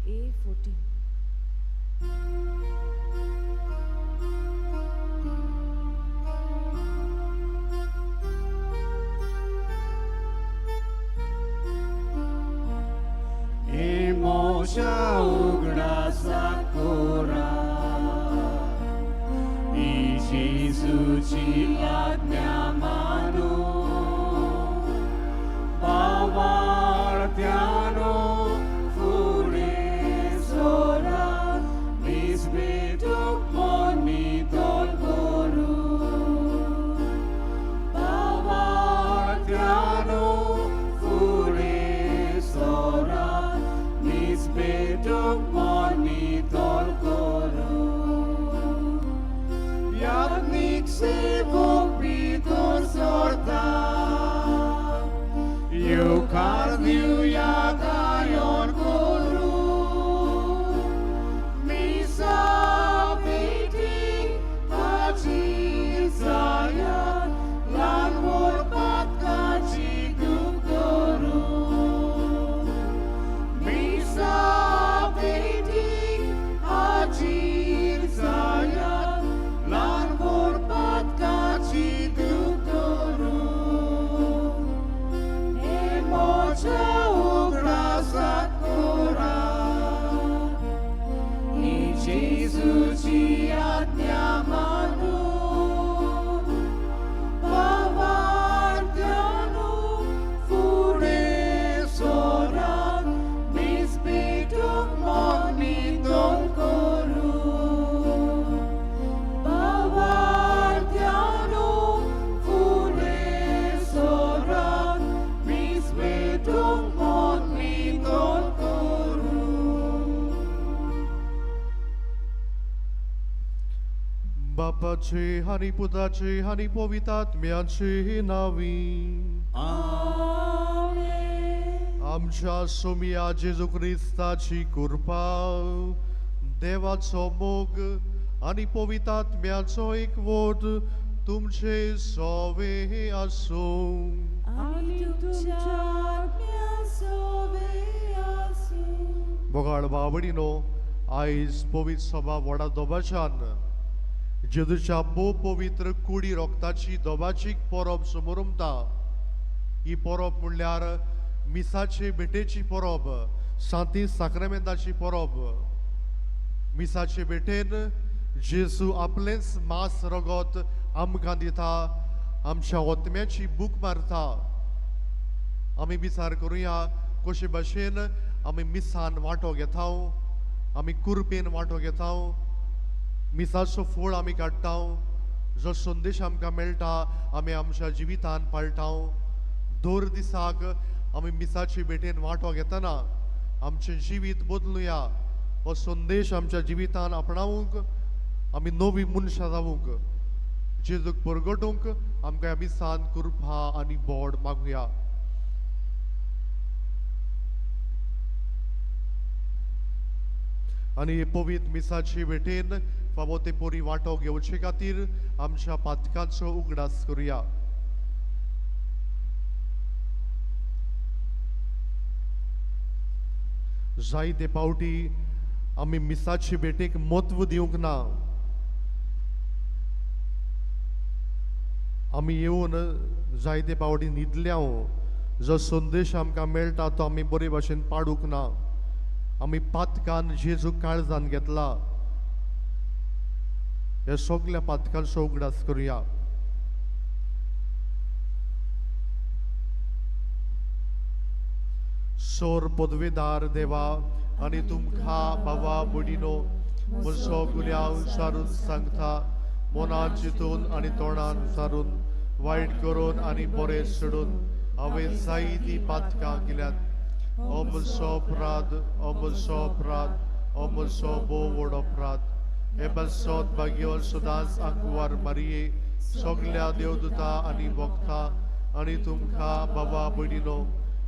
A14. मोशा उगडासा कोरा जेजूची आज्ञा मानू बावार्थ्यानो फुडें सोरात मीस भेटूंक मन नितळ करूं बावार्थ्यानो फुडें सोरात मीस भेटूंक मन नितळ करूं याज्ञीक सेवक भितर सरता येवकार दिवया गायन करूं मिसा भेटीक हाजीर जायात ल्हान व्हड पातकाची दूख धरून मिसा भेटीक हाजीर जायात ल्हान व्हड पातकाची दूख धरून हे म्हज्या उगडासाक कोरा ही जेजूची आज्ञा मानून बावार्थ्यानो फुडें सोरात मीस भेटूंक मन नितळ करूं बावार्थ्यानो फुडें सोरात मीस भेटूंक मन नितळ करूं. बापाचे आनी पुताचे आनी पवित्र आत्म्याचे नांवी. आमेन. आमच्या सोमिया जेजू क्रिस्ताची कृपा, देवाचो मोग आनी पवित्र आत्म्याचो एकवट तुमचे सोवे आसूं. आनी तुमच्या आत्म्या सोवे आसूं. मोगाळ बावडीनो, आयज पवित्र सभा व्हडा दोबाच्यान जेजूच्या भोव पवित्र कुडी रोगताची दोबाची परब समोरमता. ही परब म्हणल्यार मिसाचे भेटेची परब, सांती साक्रामेंताची परब. मिसाचे भेटेन जेजू आपलेंच मांस रगत आमकां दिता, आमच्या ओतम्याची भूक मारता. आमी विचार करुया कशे भाशेन आमी मिसान वांटो घेता, आमी कुरपेन वांटो घेता, मिसाचो फोळ आमी काडटा, जो संदेश आमकां मेळटा आमी आमच्या जिवितान पाळटा. दर दिसाक आमी मिसाचे भेटेन वांटो घेतना आमचें जिवीत बदलुया, हो संदेश आमच्या जिवितान आपणावंक, आमी नवी मनशां जावंक, जेजूक परगटूंक आमकां ह्या मिसान कृपा आनी बोड मागुया. आनी हे पवित्र मिसाचे भेटेन फावो ते पोरी वांटो घेवचे खातीर आमच्या पातकांचो उगडास करुया. जायते पावटी आमी मिसाचे भेटेक म्हत्व दिवंक ना. आमी येवन जायते पावटी न्हिदल्या, जो संदेश आमकां मेळटा तो आमी बरे भाशेन पाडूंक ना. आमी पातकान जेजू काळजान घेतला. ह्या सगल्या पातकांचो उगडास करुया. सोर पदवेदार देवा आनी तुमकां बाबा भयणीनो म्हजो गुन्यांव सारून सांगता, मनान चिंतून आनी तोंडान सारून वायट करून आनी बरें सोडून हांवें जायतीं पातकां केल्यात. हो म्हजो अपराध, हो म्हजो अपराध, हो म्हजो भोव व्हड अपराध. हे पासत भाग्यवान सदांच आंकवार मारये, सगल्या देवदूता आनी भक्ता आनी तुमकां बाबा भयणीनो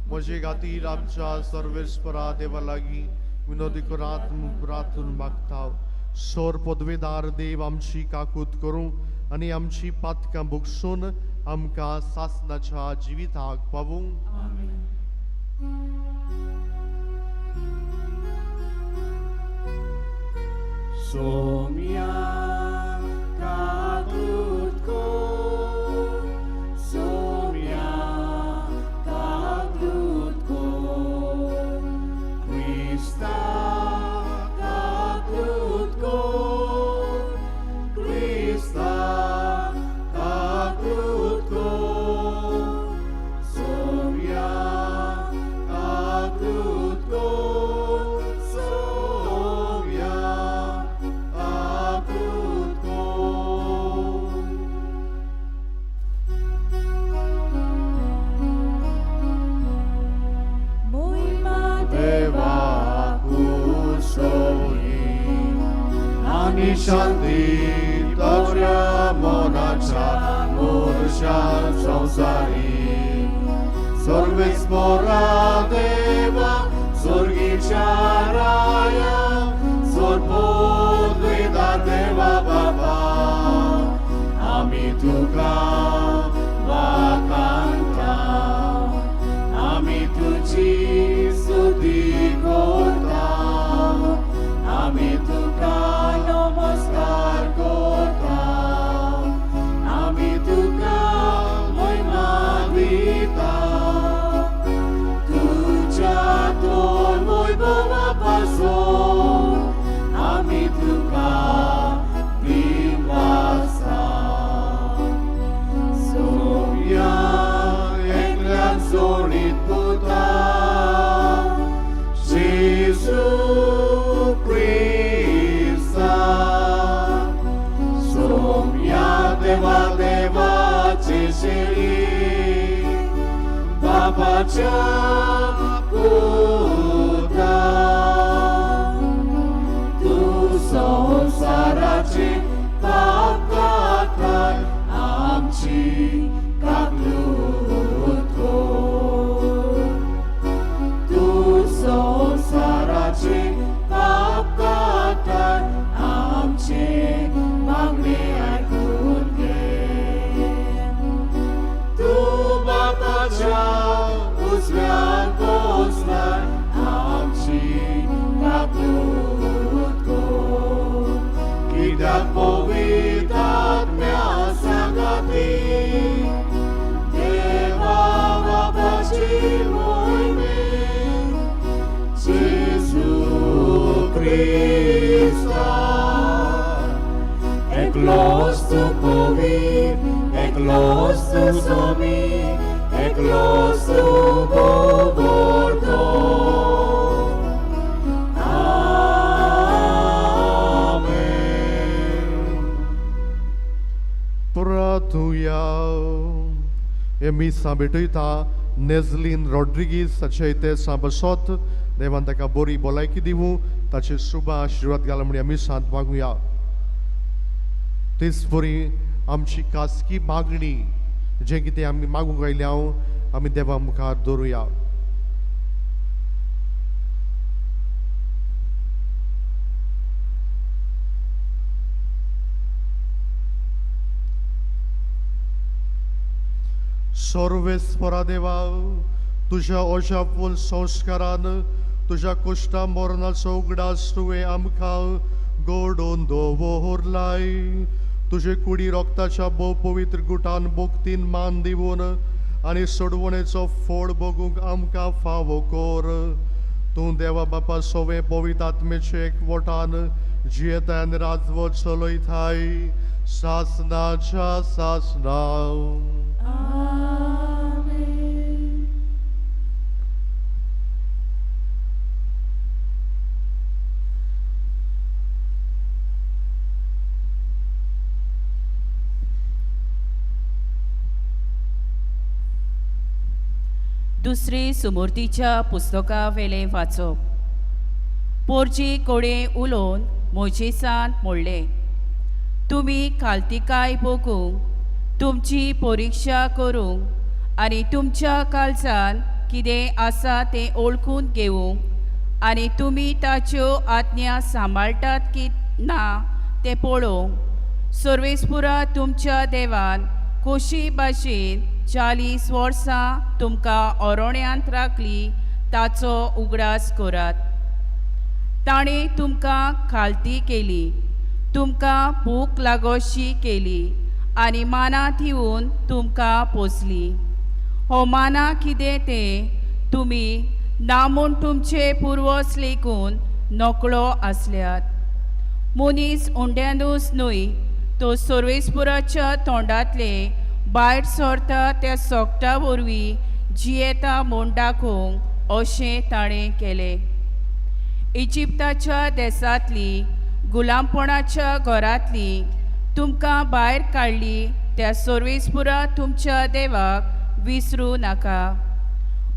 म्हजे खातीर आमच्या सर्वेस्परा देवा लागीं विनोदी करात प्रार्थून मागता. सोर पदवेदार देव आमची काकूत करूं आनी आमची पातकां भोगसून आमकां सासनाच्या जिविताक पावूं. आमेन. सोम्या काकलूत कोर, सोम्या काकलूत कोर, क्रिस्ता काकलूत कोर, क्रिस्ता काकलूत कोर, सोम्या काकलूत कोर, सोम्या काकलूत कोर. मोहिमा देवाकू सोयी आनी शांती ताज्या मनाच्या मनशा संवसारी सर्वेस्परा देवा स्वर्गीच्या राया सोरपोद्वेदा देवा बाबा आमी तुका वाखाणता आमी तुजी स्तुती करता आमी तुका नमस्कार करता आमी तुका महिमा दिता तुज्या तोर वैभवा पासून आमी तुका दिवासा. सोम्या एकल्यान सोडीत पुता जेजू क्रिस्ता सोम्या देवा देवाचे शेळी बापाच्या पुता तूं संवसाराचे पाप काडटाय आमची काकलूत कोर. तूं संवसाराचे पाप काडटाय आमचे मागणे आयकून घे. तूं बापाच्या उजव्यान बसलाय आमची काकलूत कोर. कित्याक पवित्र आत्म्या सांगाती देवा बापाची मोहिमे जेजू क्रिस्ता एकलोच तूं पवित्र एकलोच तूं स्वामी एकलोच तूं गोवर्धन. आमेन. प्रार्थुया. हे मिसां भेटयता नेझलीन रॉड्रिगीज ताचे इथे सांबसोत देवान ताका बरी भलायकी दिवूं ताचे शुभ आशिर्वाद घाल म्हण ह्या मिसांत मागुया. तेच परी आमची खासगी मागणी जें कितें आमी मागूंक आयल्या हांव आमी देवा मुखार दवरुया. सर्वेस्परा देवा तुज्या अजापून संस्कारान तुज्या कुश्टा मरणाचो उगडास तुवें आमकां गोडोवन दवरलाय. तुजे कुडी रोगताच्या भोव पवित्र गुटान भक्तीन मान दिवन आनी सोडवणेचो फोड भोगूंक आमकां फावो कर. तूं देवा बापा सोवे पवित्र आत्मेचे एकवटान जियेताय आनी राजवट चलयताय सासनाच्या सासना. आमेन. दुसरी सुमूर्तीच्या पुस्तका वेलें वाचप. पोरजी कोडे उलोवन मोजेसान म्हणलें, तुमी खालतिकाय भोगूंक तुमची परिक्षा करूंक आनी तुमच्या काळजान कितें आसा तें ओळखून घेवंक आनी तुमी ताच्यो आज्ञा सांबाळटात की ना तें पळोवंक सर्वेस्पुरा तुमच्या देवान खोशी भाशेन 40 वर्सां तुमकां ओरोण्यांत राखली ताचो उगडास करात. ताणें तुमकां खालती केली, तुमकां भूक लागोशी केली आनी माना दिवन तुमकां पोसली. हो माना कितें तें तुमी ना म्हूण तुमचे पुर्वज लेगून नकळो आसल्यात. मनीस उंड्यानूच न्हय तो सर्वेस्पुराच्या तोंडांतले भायर सरता त्या सोकटा वरवीं जियेता म्हूण दाखोवंक अशें ताणें केलें. इजिप्ताच्या देसांतली गुलामपणाच्या घरांतली तुमकां भायर काडली त्या सर्वेस्पुरा तुमच्या देवाक विसरूं नाका.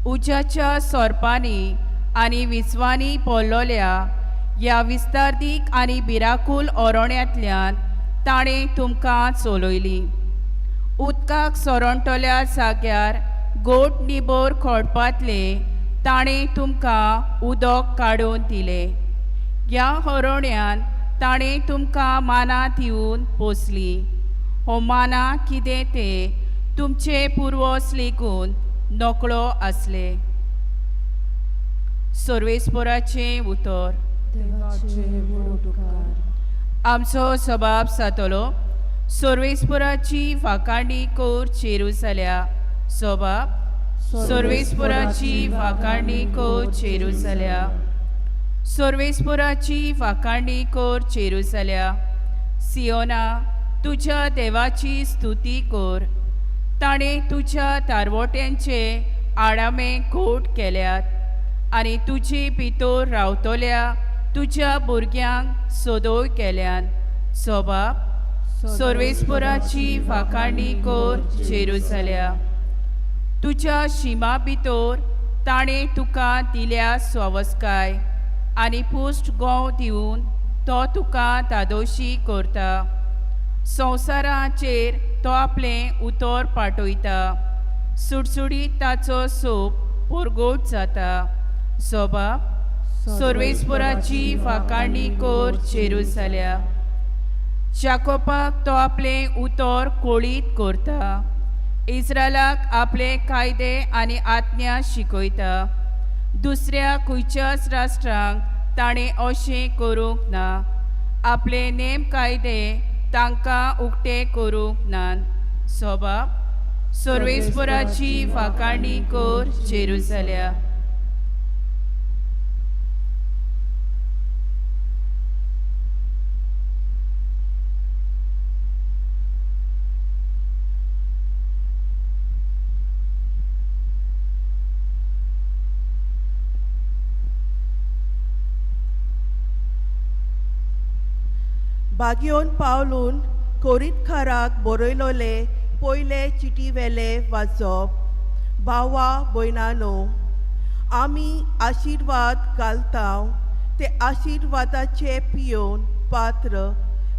उज्याच्या सोरपांनी आनी विसवांनी पडलोल्या ह्या विस्तारदीक आनी भिराकूल ओरोण्यांतल्यान ताणें तुमकां चलयली. उदकाक सोरणटल्या जाग्यार गोट निबोर खोडपांतले ताणें तुमकां उदक काडून दिलें. ह्या हरोण्यान ताणें तुमकां माना दिवन पोसली. हो माना कितें तें तुमचे पुर्वज लेगून नकळो आसले. सर्वेस्पोराचें उतर. आमचो सबाब जातलो. सर्वेस्पोराची वाखाणी कर चेरुसल्या. सबाब सर्वेस्पोराची वाखाणी कर चेरुसल्या. सर्वेस्पोराची वाखाणी कर चेरुसल्या. सियोना तुज्या देवाची स्तुती कर. ताणें तुज्या तारवट्यांचे आडामे घोट केल्यात आनी तुजी भितर रावतल्या तुज्या भुरग्यांक सदोय केल्यान. सबाब सर्वेस्पोराची वाखाणी कर चेरुसल्या. तुज्या शिमा भितर ताणें तुका दिल्या स्वावस्काय आनी पुश्ट गोंव दिवन तो तुका धादोशी करता. संवसाराचेर तो आपलें उतर पाठयता. सुडसुडीत ताचो सोप परगोट जाता. सबाब सर्वेस्पोराची वाखाणी कर चेरुसल्या. जाकोबाक तो आपलें उतर कोळीत करता. इस्रायलाक आपले कायदे आनी आज्ञा शिकयता. दुसऱ्या खंयच्याच राष्ट्रांक ताणें अशें करूंक ना. आपले नेम कायदे तांकां उक्ते करूंक नात. सबाब सर्वेस्पोराची वाखाणी कर चेरुसल्या. बागियोन पावलून कोरीतकाराक बरयलोले पयले चिटीवेले वाचप. भावा भयणानो, आमी आशिर्वाद घालता ते आशिर्वादाचे पियोवन पात्र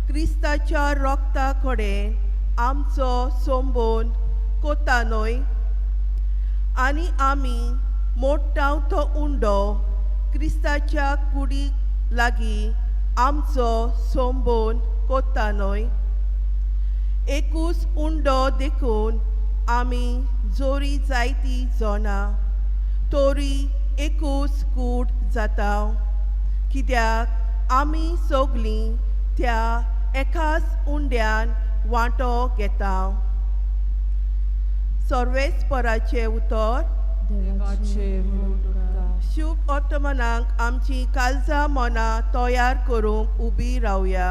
क्रिस्ताच्या रोगता कडेन आमचो संबंद कोता न्हय. आनी आमी मोडटा तो उंडो क्रिस्ताच्या कुडीक लागीं आमचो संबंद कोता न्हय. एकूच उंडो देखून आमी जोरी जायती जाणां तरी एकूच कूड जाता, कित्याक आमी सगलीं त्या एकाच उंड्यान वांटो घेता. सर्वेस्पराचें उतर. शुभ वर्तमानाक आमची काळजां मनां तयार करूंक उबी रावया.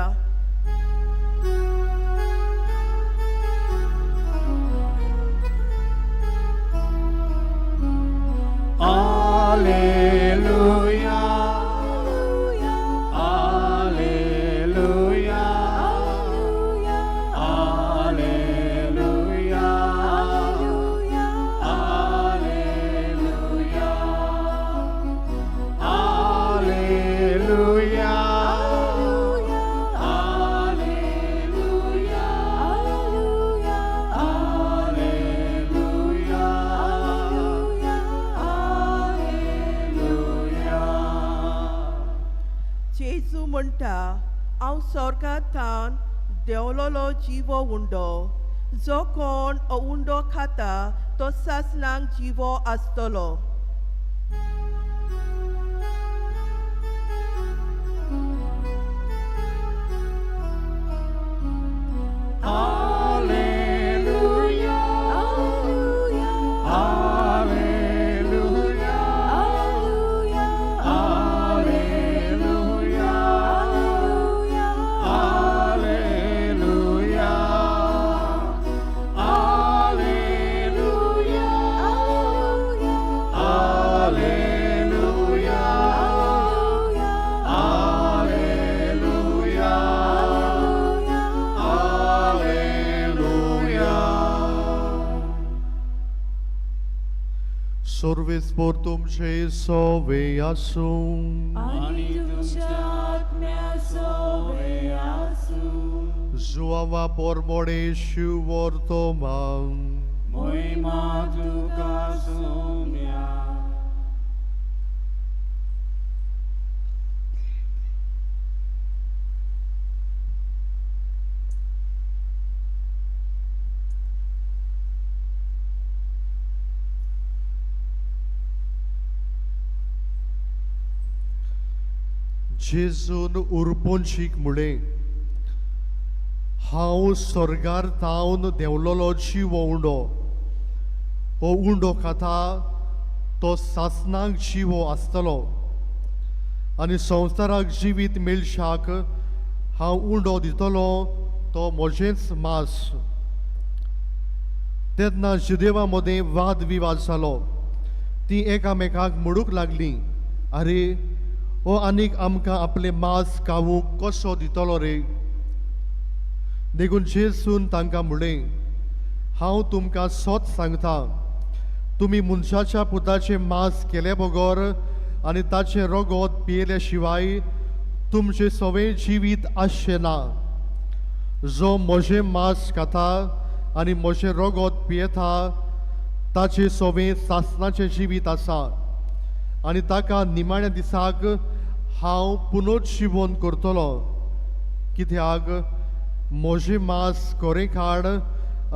Alleluia, Alleluia, Alleluia, Alleluia, Alleluia, Alleluia, Alleluia, Alleluia. जेजू म्हणटा, हांव स्वर्गांतल्यान देंवलोलो जिवो उंडो. जो कोण हो उंडो खाता तो सासणाक जिवो आसतलो. सोर्वेस्पोर तुमचे सोवे आसूं. आनी तुमच्या आत्म्या सोवे आसूं. जुआवा पोरमोडे शिवर्तमान. मोहिमा तुका सोम्या. जेजून उरपोंशीक म्हळें, हांव स्वर्गार तावन देंवलोलो जिवो उंडो, हो उंडो खाता तो सासनाक जिवो आसतलो आनी संवसाराक जिवीत मेळशाक हांव उंडो दितलो तो म्हजेंच मांस. तेन्ना जुदेवा मदें वाद विवाद जालो. ती एकामेकाक म्हणूंक लागलीं, आरे हो आनीक आमकां आपलें मांस खावूंक कसो दितलो रे? देखून जेजून तांकां म्हणलें, हांव तुमकां सत सांगता, तुमी मनशाच्या पुताचें मांस केले बगर आनी ताचें रगत पियेले शिवाय तुमचें सगळें जिवीत आसचें ना. जो म्हजें मांस खाता आनी म्हजें रगत पियेता ताचें सगळें सासणाचें जिवीत आसा आनी ताका निमाण्या दिसाक हांव पुनर्जिवन करतलो. कित्याक म्हजें मांस खरें खाण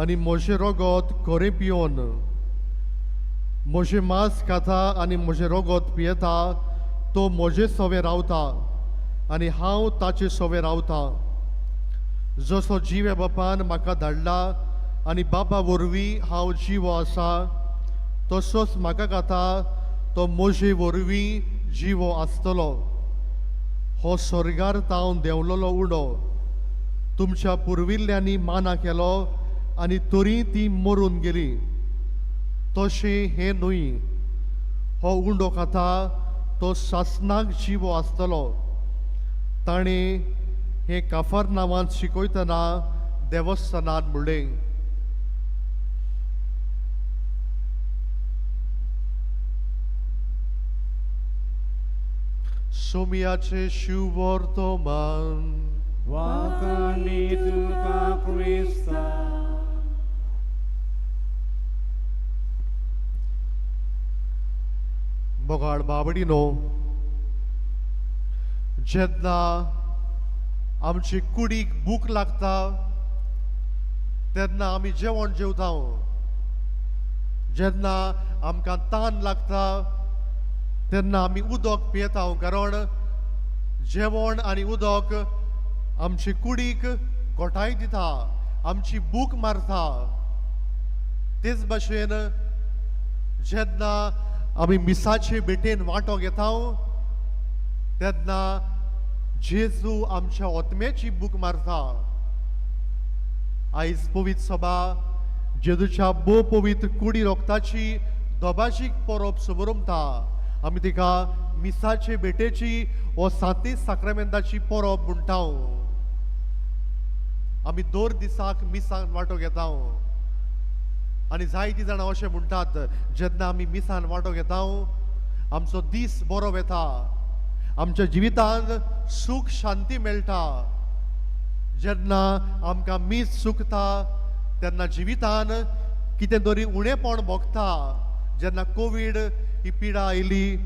आनी म्हजें रगत खरें पिवन. म्हजें मांस खाता आनी म्हजें रगत पियेता तो म्हजे सवे रावता आनी हांव ताचे सवे रावता. जसो जिव्या बापान म्हाका धाडला आनी बापा वरवीं हांव जिवो आसा, तसोच म्हाका खाता तो म्हजे वरवीं जिवो आसतलो. हो स्वर्गार तावन देंवलोलो उडो तुमच्या पुर्विल्ल्यांनी माना केलो आनी तरी ती मरून गेली. तशें हें न्हय, हो उंडो खाता तो सासणाक जिवो आसतलो. ताणें हें काफर नांवांत शिकयतना देवस्थानांत म्हणलें. सोमियाचे शिवर्तमान. वाखाणी तुका क्रिस्ता. मोगाळ बाबडीनो, जेन्ना आमचे कुडीक भूक लागता तेन्ना आमी जेवण जेवता. जेन्ना आमकां तान लागता तेन्ना आमी उदक पियेता, कारण जेवण आनी उदक आमचे कुडीक घोटाय दिता, आमची भूक मारता. तेच भाशेन जेन्ना आमी मिसाचे भेटेन वांटो घेता तेन्ना जेजू आमच्या ओतम्याची भूक मारता. आयज पवित्र सभा जेजूच्या भोव पवित्र कुडी रोगताची दोबाजीक परब समरमता. आमी तिका मिसाचे भेटेची वो सांती साक्रामेंताची परब म्हणटा. आमी दर दिसाक मिसान वांटो घेता आनी जायतीं जाणां अशें म्हणटात, जेन्ना आमी मिसान वांटो घेता आमचो दीस बरो वता, आमच्या जिवितांत सूख शांती मेळटा. जेन्ना आमकां मीस चुकता तेन्ना जिवितान कितें तरी उणेपण भोगता. जेन्ना कोवीड ही पिडा आयली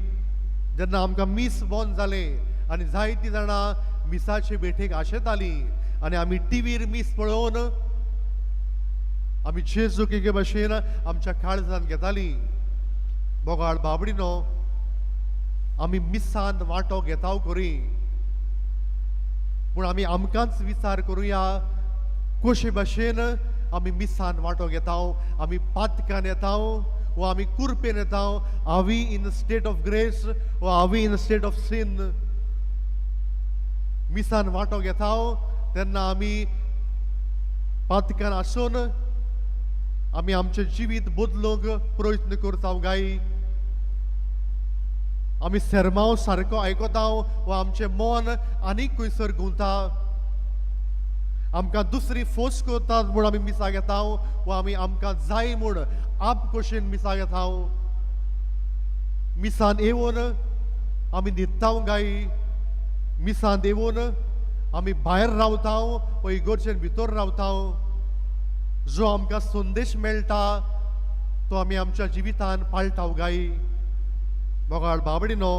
जेन्ना आमकां मीस बंद जालें आनी जायतीं जाणां मिसाचे भेटेक आशेतालीं आनी आमी टिवीर मीस पळोवन आमी जेजूक एके भाशेन आमच्या काळजान घेतालीं. बोगाळ बाबडीनो, आमी मिसान वांटो घेता करी, पूण आमी आमकांच विचार करुया कशे भाशेन आमी मिसान वांटो घेता. आमी पातकान येता वो आमी कुरपेन येता. Are we in the state of grace वो are we in the state of sin? मिसान वांटो घेता तेन्ना आमी पातकान आसून आमी आमचें जिवीत बदलूंक प्रयत्न करता गाय. आमी सेरमांव सारको आयकता वा आमचें मन आनीक खंयसर घुंवता. आमकां दुसरी फोर्स करतात म्हूण आमी मिसाक येता वा आमी आमकां जाय म्हूण आप कशेन मिसाक येता. मिसान येवन आमी न्हिदताव गाय, मिसांत येवन आमी भायर रावताव वो इगोर्जेन भितर रावताव, जो आमकां संदेश मेळटा तो आमी आमच्या जिवितान पाळटाव गाय। मोगाळ बाबडीनो,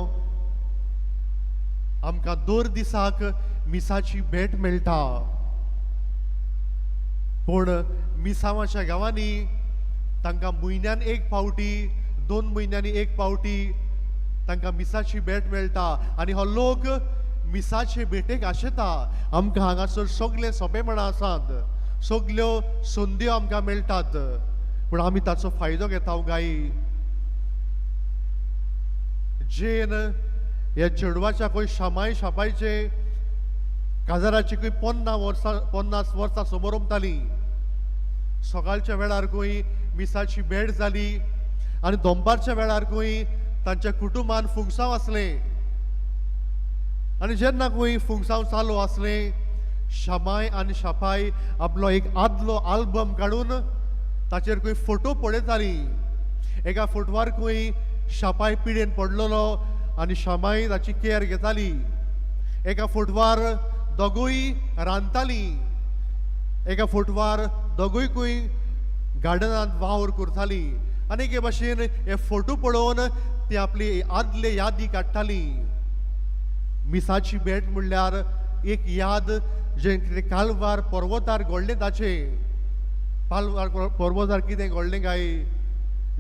आमकां दर दिसाक मिसाची भेट मेळटा, पूण मिसावाच्या गांवांनी तांकां म्हयन्यान एक फावटी, 2 म्हयन्यांनी एक फावटी तांकां मिसाची भेट मेळटा आनी हो लोक मिसाचे भेटेक आशेता। आमकां हांगासर सगळे सोंपेपणां आसात, सगल्यो संद्यो आमकां मेळटात, पूण आमी ताचो फायदो घेता गाय। जेन ह्या चेडवाच्या खंय शामाय शापायचे काजाराची खंय 50 वर्सां समोर उमताली। सकाळच्या वेळार खंय मिसाची भेट जाली आनी दनपारच्या वेळार खंय तांच्या कुटुंबान फुगसांव आसलें आनी जेन्ना खंय फुगसांव चालू आसलें, शामाय आनी शापाय आपलो एक आदलो आल्बम काडून ताचेर खंय फोटो पळयताली। एका फोटवार खंय शापाय पिडेन पडलेलो आनी शामाय ताची केअर घेताली। एका फोटवार दोगूय रांदताली, एका फोटवार दोगूय खंय गार्डनांत वावर करताली आनी एके भाशेन हे फोटो पळोवन ती आपली आदले यादी काडटाली। मिसाची भेट म्हणल्यार एक याद जें कितें कालवार पर्वतार घडलें, ताचें पालवार पर्वतार कितें घडलें काय,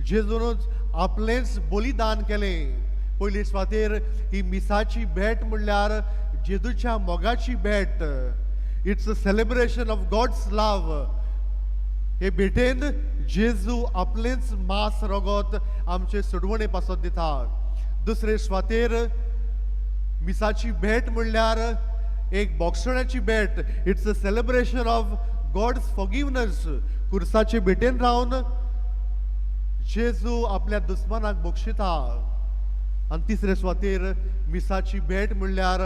जेजूनच आपलेंच बलिदान केलें। पयली सुवातेर ही मिसाची भेट म्हणल्यार जेजूच्या मोगाची भेट। It's a celebration of God's love. हे भेटेन जेजू आपलेंच मांस रगत आमचे सोडवणे पासत दिता। दुसरे सुवातेर मिसाची भेट म्हणल्यार एक बोगसण्याची भेट। It's a celebration of God's forgiveness. कुर्साचे भेटेन रावन जेजू आपल्या दुस्मानाक बक्षिता। आनी तिसरे सुवातेर मिसाची भेट म्हणल्यार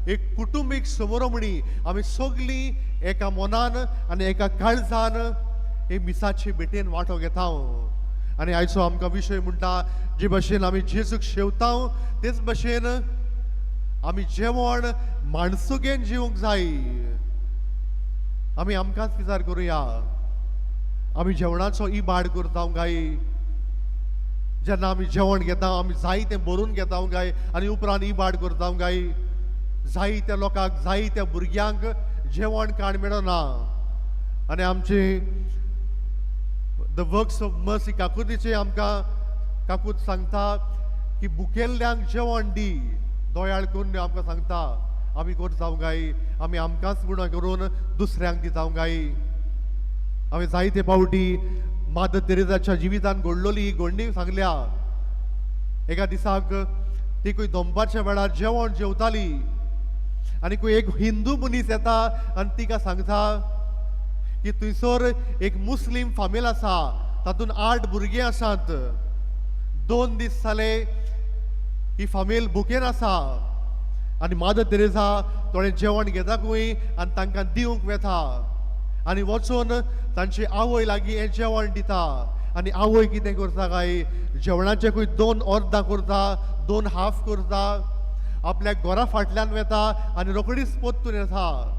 एक कुटुंबीक समोरमणी। आमी सगळीं एका मनान आनी एका काळजान हे मिसाचे भेटेन वांटो घेता। आनी आयचो आमकां विशय म्हणटा, जे भशेन आमी जेजूक शेवता तेच भशेन आमी जेवण माणसुकेन जेवंक जाय। आमी आमकांच विचार करुया, आमी जेवणाचो इबाड करता काय? जेन्ना आमी जेवण घेता आमी जाय तें भरून घेता काय आनी उपरांत इबाड करता काय? जाय त्या लोकांक, जाय त्या भुरग्यांक जेवण काण मेळना। आनी आमचे the works of mercy काकुतीचे आमकां काकूत सांगता की भुकेल्ल्यांक जेवण दी, दोयाळ करून आमकां सांगता। आमी करता काय? आमी आमकांच गुणा करून दुसऱ्यांक दिता काय? आमी जायते फावटी मादर तेरेजाच्या जिवितान घडलोली ही घडणी सांगल्या। एका दिसाक ती खंय दनपारच्या वेळार जेवण जेवताली आनी खंय एक हिंदू मनीस येता आनी तिका सांगता की थंयसर एक मुस्लीम फामील आसा, तातूंत 8 भुरगीं आसात, 2 दीस जाले ही फामील भुकेन आसा। आनी मादर तेरेजा थोडें जेवण घेता खंय आनी तांकां दिवंक वेता आनी वचून तांची आवय लागीं हें जेवण दिता। आनी आवय कितें करता काय, जेवणाचें खंय 2 अर्दां करता, 2 हाफ करता, आपल्या घरा फाटल्यान वेता आनी रोखडीच परतून येता।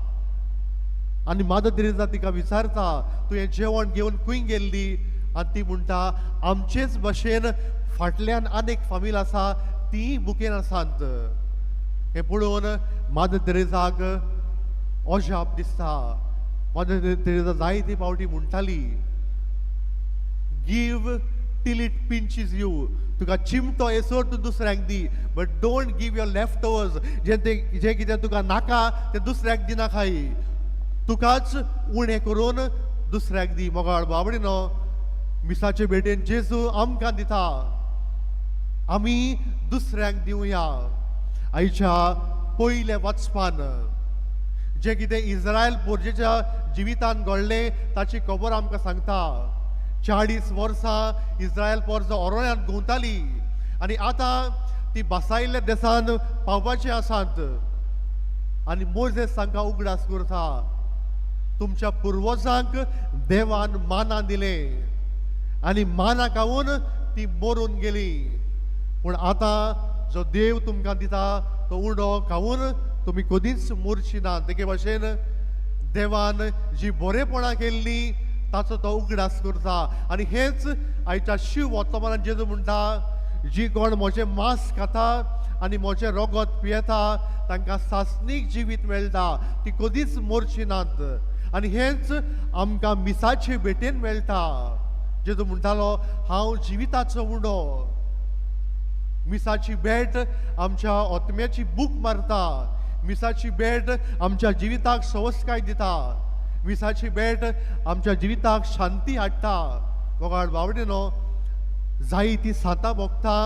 आनी मादर तेरेजा तिका विचारता, तूं हें जेवण घेवन खंय गेल्ली? आनी ती म्हणटा, आमचेच भशेन फाटल्यान आनी एक फामील आसा, ती भुकेन आसात। हें पळोवन मादर तेरेजाक अजाप दिसता। मादर तेरेजा जायते फावटी म्हणटाली, give till it pinches you. तुका चिमटो येसर तूं दुसऱ्यांक दी, but don't give your left overs. जें जें कितें तुका नाका तें दुसऱ्याक दिनाकाय, तुकाच उणें करून दुसऱ्याक दी। मोगाळ बाबडीनो, मिसाचे भेटेन जेजू आमकां दिता, आमी दुसऱ्यांक दिवया। आयच्या पयल्या वाचपान जें कितें इस्रायल पोरजेच्या जिवितान घडलें ताची खबर आमकां सांगता। 40 वर्सां इस्रायल पोरजो ओरोण्यांत घुंवताली आनी आतां ती बसायल्ल्या देसान पावपाची आसात। आनी मोजेस तांकां उगडास करता, तुमच्या पुर्वजांक देवान माना दिलें आनी माना खावन ती मरून गेली। पूण आतां जो देव तुमकां दिता तो उंडो खावन तुमी कदींच मोरची ना. तेगे भाशेन देवान जी बरेपणां केल्लीं ताचो तो उगडास करता. आनी हेंच आयच्या शिव वर्तमानान जेजू म्हणटा, जी कोण म्हजें मांस खाता आनी म्हजें रगत पियेता तांकां सासणीक जिवीत मेळटा, ती कदींच मोरची नात. आनी हेंच आमकां मिसाचे भेटेन मेळटा. जेजू म्हणटालो, हांव जिविताचो उंडो. मिसाची भेट आमच्या आत्म्याची भूक मारता. मिसाची भेट आमच्या जिविताक सवस्काय दिता. मिसाची भेट आमच्या जिविताक शांती हाडटा. मोगाळ बावडेनो, जायी ती सातां भोगता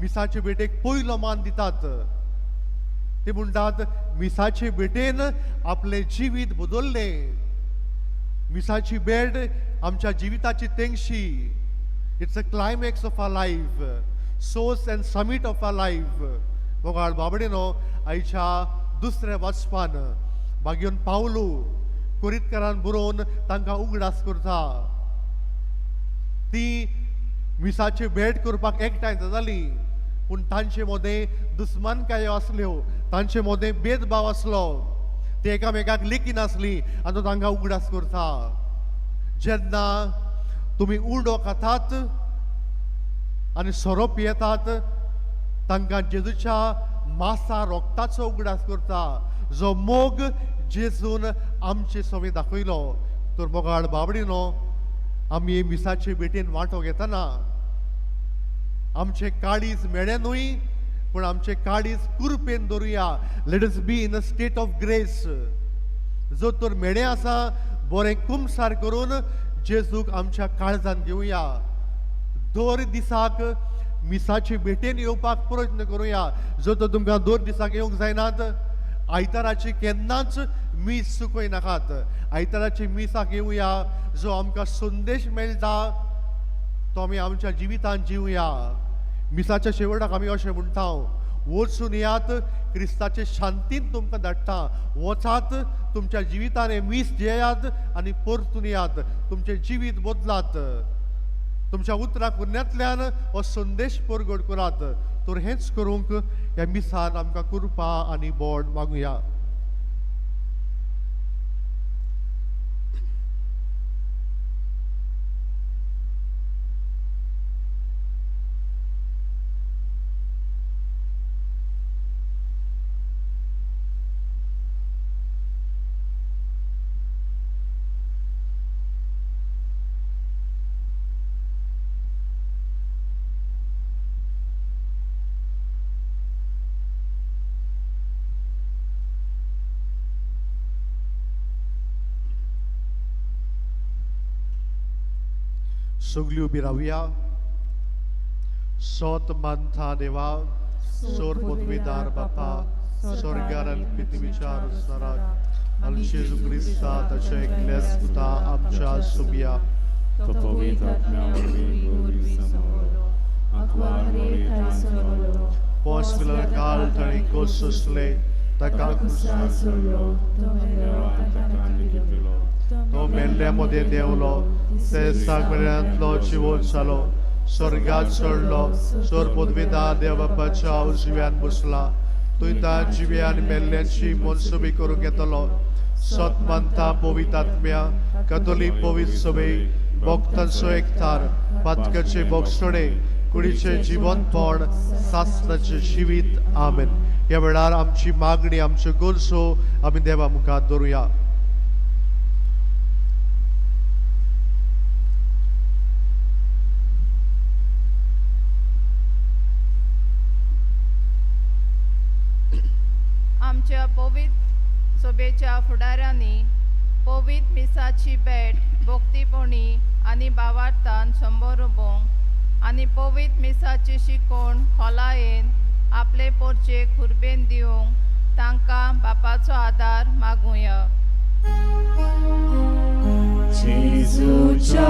मिसाचे भेटेक पयलो मान दितात. ते म्हणटात मिसाचे भेटेन आपलें जिवीत बदल्लें. मिसाची भेट आमच्या जिविताची तेंगशी. It's a climax of our life, source and summit of our life. मोगाळ बाबडेनो, आयच्या दुसऱ्या वाचपान बागेवन पावलू कोरीतकारान बरोवन तांकां उगडास करता. ती मिसाची भेट करपाक एकठांय जाताली, पूण तांचे मदें दुस्मानकायो आसल्यो, तांचे मदें भेदभाव आसलो, ते एकामेकाक लेखिनासली. आनी तो तांकां उगडास करता, जेन्ना तुमी उंडो खातात आनी सोरो पियेतात तांकां जेजूच्या मासा रोगताचो उगडास करता, जो मोग जेजून आमचे सवे दाखयलो. तर मोगाळ बाबडीनो, आमी मिसाचे भेटेन वांटो घेतना आमचें काळीज मेळें न्हय, पूण आमचें काळीज कुरपेन दवरुया. Let us be in a state of grace. जो तर मेळें आसा बरें कुमसार करून जेजूक आमच्या काळजान घेवया. दर दिसाक मिसाचे भेटेन येवपाक प्रयत्न करुया. जर तर तुमकां दर दिसाक येवंक जायनात, आयताराची केन्नाच मीस चुकय नाकात. आयताराची मिसाक येवया, जो आमकां संदेश मेळटा तो आमी आमच्या जिवितान जिवया. मिसाच्या शेवटाक आमी अशें म्हणटा, वचून येयात, क्रिस्ताचे शांतीन तुमकां धाडटा. वचात, तुमच्या जिवितान हें मीस जियेयात आनी परतून येयात. तुमचें जिवीत बदलात, तुमच्या उतरां कुरण्यांतल्यान हो संदेश परगट करात. तर हेंच करूंक ह्या मिसान आमकां कृपा आनी बोड मागुया. सगळी उबी रावया. सोत मानता देवा, सोर पदवीदार बापा, स्वर्गार आनी पृथ्वीच्या सराक आनी जेजू क्रिस्ता ताच्या एकल्याच पुता आमच्या सुबया तो पवित्र आत्म्या वरवीं गोरवी समवलो, आंकवार मोरी सोडलो, पोस काल ताणें कोस सोंसले, ताका कुसार सोडलो, तो मेलो ताका लिपिलो, तो मेल्ल्या मदें देंवलो, ते सागऱ्यांतलो जिवोत जालो, स्वर्गात चडलो, सोर पदवीदार देव बापाच्या उजव्यान बसला. थंय ता जिव्या आनी मेल्ल्यांची मनसुबी करूंक येतलो. सत मानता पवित्र आत्म्या, कथोलीक पवित्र सभे, भक्तांचो एकठार, पातकाचे बोगसणे, कुडीचें जिवनपण, सासणाचें जिवीत. आमेन. ह्या वेळार आमची मागणी, आमच्यो गरजो आमी देवा मुखार दवरुया. आमच्या पवित्र सभेच्या फुडाऱ्यांनी पवित्र मिसाची भेट भक्तीपणी आनी भावार्थान शंबर उबोवंक आनी पवित्र मिसाची शिकवण खोलायेन आपले पोरचे खुर्बेन दिवंक तांकां बापाचो आदार मागुया. जेजूच्या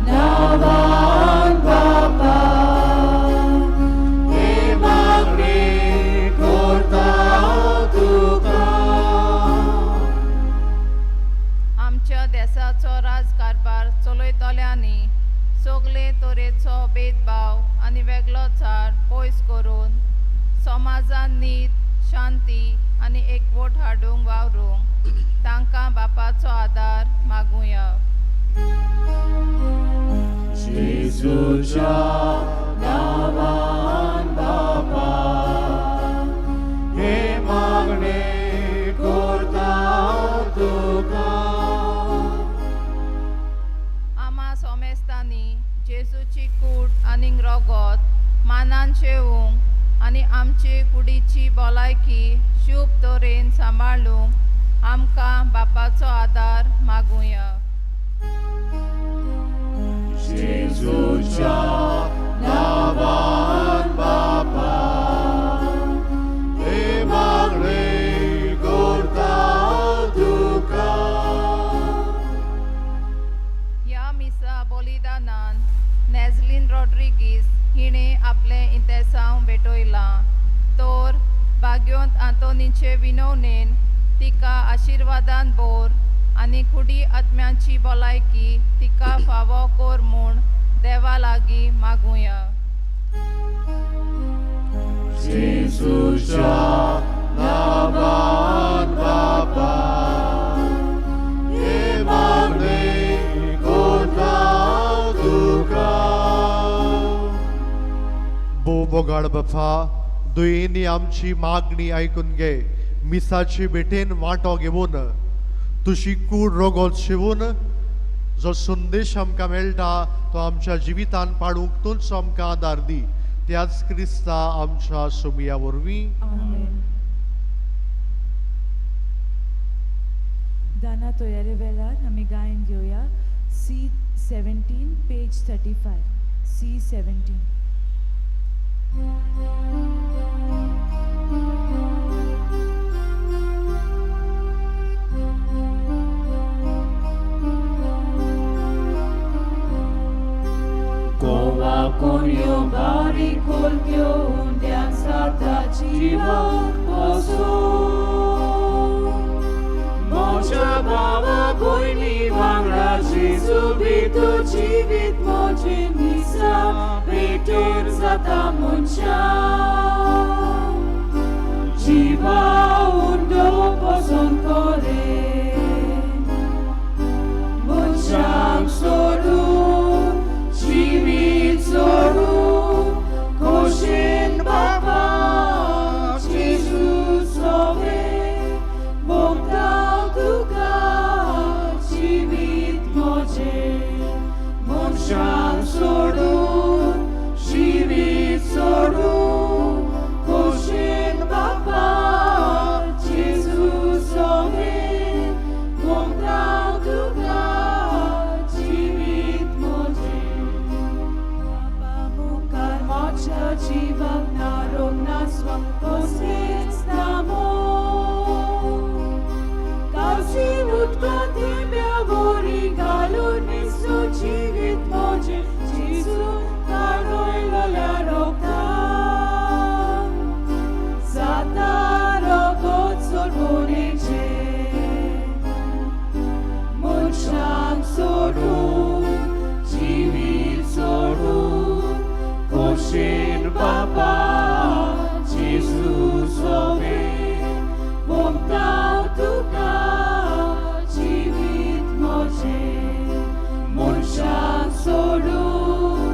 नांवान बापा, हे मागणी करता तुका. आमच्या देसाचो राजकारभार चलयतल्यांनी सगळे तरेचो भेदभाव आनी वेगळोचार पयस करून समाजान नीत, शांती आनी एकवट हाडूंक वावरूंक तांकां बापाचो आदार मागुया. जेजूच्या नांवान बापा हे मागणे करता तुका. आमा सोमेस्तांनी जेजूची कूड आनी रगत मानान शेवूंक आनी आमचे कुडीची भलायकी शुभ तरेन सांबाळूंक आमकां बापाचो आदार मागुया. जेजूच्या नांवान बापा हे मागणे करता तुका. ह्या मिसा बलिदानान नेझलीन रॉड्रिगीस हिणें आपलें इंतेसांव भेटयलां तर भाग्योंत आंतोनीचे विनवणेन तिका आशिर्वादान भर आनी कुडी आत्म्याची भलायकी तिका फावो कर म्हूण देवा लागीं मागुया. जेजूच्या नांवान बापा हे मागणे करता तुका. भोव बोगाड बापा, दुयेंनी आमची मागणी आयकून घे. मिसाची भेटेन वांटो घेवन तुजी कूड रोगोत शिवून जो संदेश आमकां मेळटा तो आमच्या जिवितान पाडूंक तूंच आमकां आदार दी. त्याच क्रिस्ता आमच्या सुमया वरवीं. आमेन. दाना तयारे वेळार आमी गायन घेवया C 17 page 35 C 17. Goa कोणयो बारीक खोलक्यो उंड्यान जाता जिवाक पोसून. म्हज्या भावा भयणी वांगडा जेजू भितर जिवीत म्हजें मिसा पेटेर जाता मनशां जिवा उंडो पसंत करे मनशांक सोडून जिवीत सोडून खोशेन बापा जेजू सोवे भोगता तुका जिवीत म्हजें मनशांक सोडून जिवीत सोडून खोशेन बापा जेजू सोवे भोगता तुका जिवीत म्हजें. बापा मुखार म्हज्या जिवाक ना रोग ना स्वाम कसलेंच ना मोग. कावशी उदका थेंब्या वरी घालून निसू जिवीत म्हजें जेजू काडयलोल्या रोगतान जाता रगत सोडवणेचें. मनशांक सोडून जिवीत सोडून खोशेन बापा जेजू सोवे भोगता तुका जिवीत म्हजें मनशांक सोडून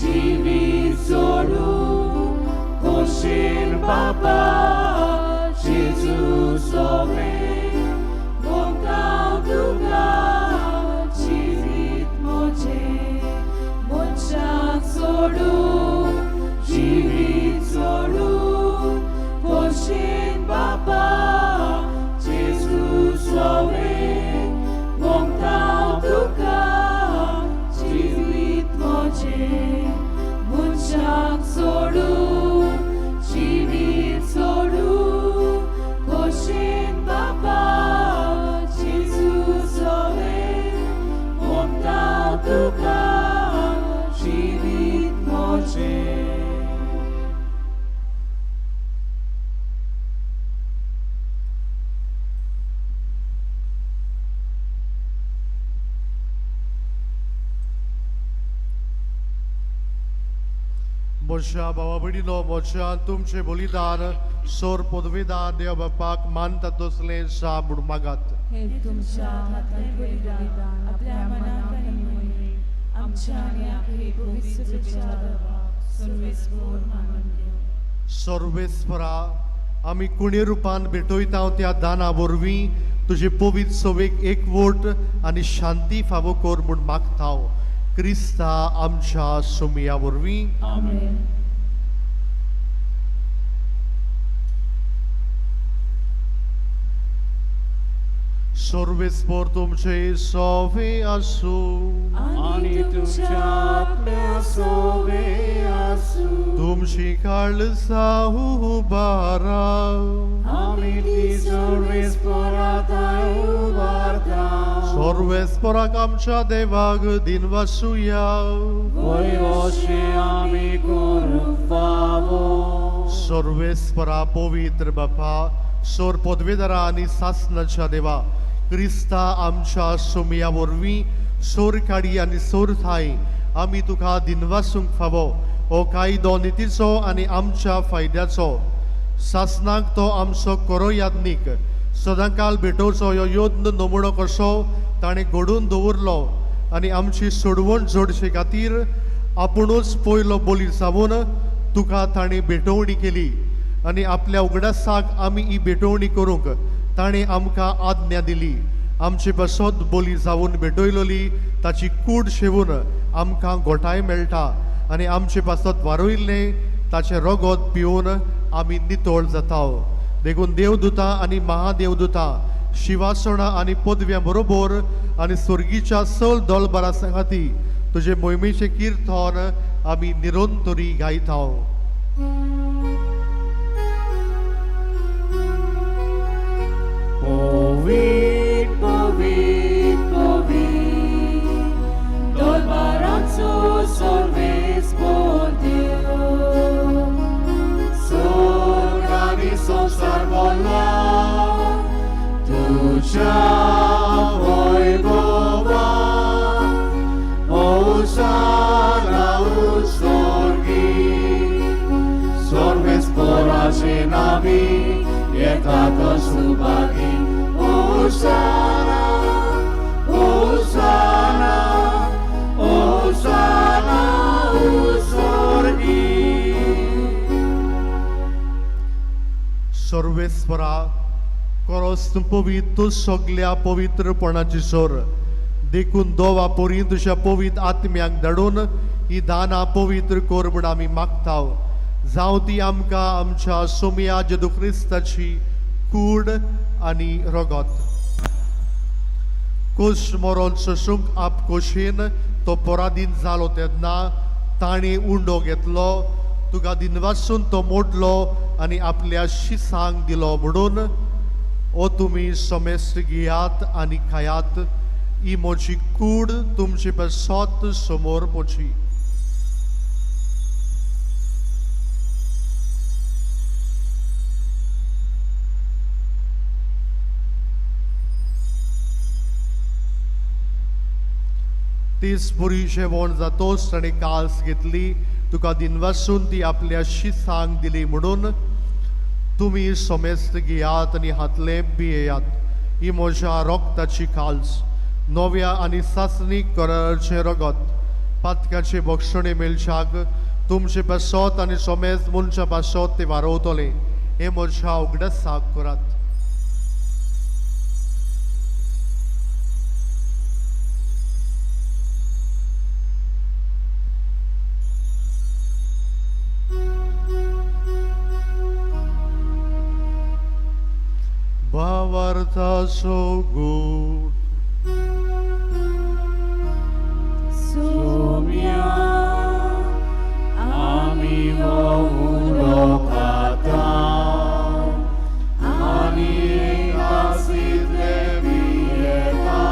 जिवीत सोडून खोशेन बापा जेजू सोवे भोगता तुका जिवीत म्हजें मनशांक सोडून जिवीत सोडून खोशेन बापा जेजू सोवे भोगता तुका जिवीत म्हजें मनशांक सोडून जिवीत सोडून खोशेन बापा मोशा बाबा भयणीनो, मोशा तुमचें बलिदान सोर पदवीदार देव बापाक मानता तसलें सा म्हूण मागात. हे तुमच्या हातांतलें बलिदान आपल्या मनाक आनी मोहिमेक आमच्या आनी आपले पवित्र देवाक सर्वेस्पोर मानून घेवं. सर्वेस्परा, आमी कुणे रुपान भेटयता त्या दाना वरवीं तुजे पवित्र सवेक एकवट आनी शांती फावो कर म्हूण मागता, क्रिस्ता आमच्या सोमया वरवीं. आमेन. सर्वेस्पोर तुमचे सोवे आसूं. आनी तुमच्या आत्म्या सोवे आसूं. तुमची काळजां उबारा. आमी ती सर्वेस्पोराताय उबारता. सर्वेस्पोराक आमच्या देवाक दिनवासुया. वय अशें आमी करूंक फावो. सर्वेस्परा पवित्र बापा, सोर पदवेदारा आनी सासनाच्या देवा, क्रिस्ता आमच्या सोमया वरवीं सोर काडी आनी सोर थाय आमी तुका दिनवासूंक फावो. हो कायदो नितीचो आनी आमच्या फायद्याचो, सासनाक तो आमचो करो याज्ञीक सदांकाल भेटोवचो ह्यो यत्न नमुणो कसो ताणें घडोवन दवरलो आनी आमची सोडवण जोडचे खातीर आपुणूच पयलो बली जावन तुका ताणें भेटवणी केली आनी आपल्या उगडासाक आमी ही भेटवणी करूंक ताणें आमकां आज्ञा दिली. आमचे पासत बली जावन भेटयलोली ताची कूड शेवून आमकां गोठाय मेळटा आनी आमचे पासत वारयल्लें ताचें रगत पिवन आमी नितळ जाता. देखून देवदुतां आनी महादेवदुतां शिवासणां आनी पदव्यां बरोबर आनी स्वर्गीच्या सल दलबरा सांगाती तुजे मोहिमेचें किर्तन आमी निरंतरी गायता. पवीत पवीत पवीत दरबाराचो सर्वेस्पोर देव, स्वर्ग आनी संवसार भरला तुज्या वैभवान. होसाना उत्सर्गी सर्वेस्पोराचे नावी येता तो सुभागी. होसाना होसाना होसाना उत्सर्गी. सर्वेस्परा कोरोस तूं पवित्र सगल्या पवित्रपणाची सोर, देखून दोवा पोरी तुज्या पवित्र आत्म्यांक धाडून ही दानां पवित्र कर म्हूण आमी मागता. जावं ती आमकां आमच्या सोमया जेदू क्रिस्ताची कूड आनी रगत. कोश मरोन सोसूंक आपकोशेन तो पराधीन जालो तेन्ना ताणें उंडो घेतलो, तुका दिनवासून तो मोडलो आनी आपल्या शिसांक दिलो म्हणून, ओ तुमी समेस्त घेयात आनी खायात, ही म्हजी कूड तुमचे पासत समोर पोची. तीच पुरी जेवण जातोच ताणें काल्स घेतली, तुका दिनवासून ती आपल्या शिसांक दिली म्हणून, तुमी समेस्त घेयात आनी हातले पियेयात, ही म्हज्या रगताची काल्स, नव्या आनी सासणीक कराराचें रगत, पातकाचे बक्षणे मेळच्याक तुमचे पासत आनी समेस्त मनशा पासत ते वारोवतले. हे म्हज्या उगडासाक करात. भावार्थाचो गूट. सोम्या आमी हो उंडो खाता आनी कासींतले पियेता,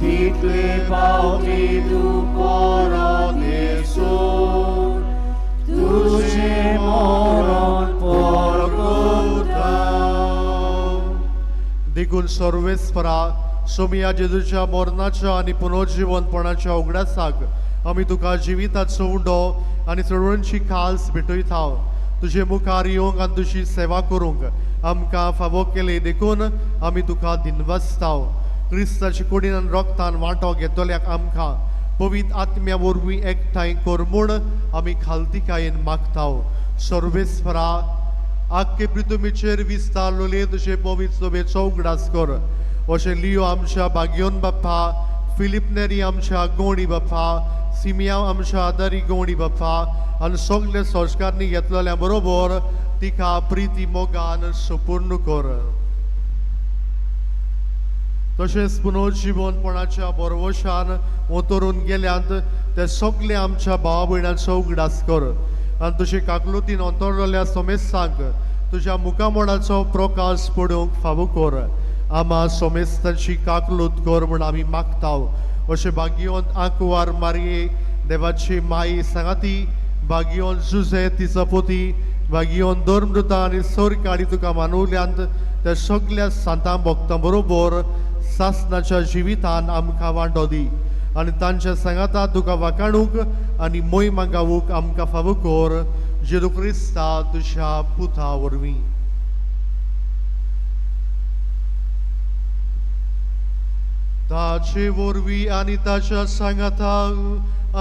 तितले पावटी तूं परत येसून तुजें मरण परगवता. देखून सर्वेस्परा सोमया जेजूच्या मरणाच्या आनी पुनर्जिवनपणाच्या उगडासाक आमी तुका जिविताचो उंडो आनी चळवळची खास भेटयता. तुजे मुखार येवंक आनी तुजी सेवा करूंक आमकां फावो केले देखून आमी तुका दिनवासता. क्रिस्ताचे कुडीन आनी रोगतान वांटो घेतल्याक आमकां पवित्र आत्म्या वरवीं एकठांय कर म्हूण आमी खालतिकायेन मागता. सर्वेस्परा, आख्खे पृथ्वीचेर विस्तारलेले तुजे पवित्र सभेचो उगडास कर. अशें लियो आमच्या बाग्योन बाप्पा, फिलीप नेरी आमच्या गोंडी बाप्पा, सिमियांव आमच्या आदारी गोंडी बाप्पा आनी सगळे संस्कारणी घेतलेल्या बरोबर तिका प्रिती मोगान सुपूर्ण कर. तशेंच पुनर्जिवनपणाच्या बरवशान उतरून गेल्यात ते सगळे आमच्या भावा भयणांचो उगडास कर आनी तुजे काकलुतीन अंतरलेल्या सोमेस्तांक तुज्या मुखामोडाचो प्रकाश पडूंक फावो कर. आमा सोमेस्तांची काकलूत कर म्हूण आमी मागता. अशें भाग्यवंत आंकवार मारये देवाची माई सांगाती, भाग्यवंत जुझे तिचो पोती, भाग्यवंत धर्मदूता आनी सरकाळी तुका मानवल्यांत त्या सगल्या सांतां भक्तां बरोबर सासनाच्या जिवितान आमकां वांटो दी आनी तांच्या सांगाता तुका वाकाणूक आनी मोहिमा गावूंक आमकां फावो कर. जेजू क्रिस्ता तुज्या पुता वरवीं. ताचे वरवीं आनी ताच्या सांगाता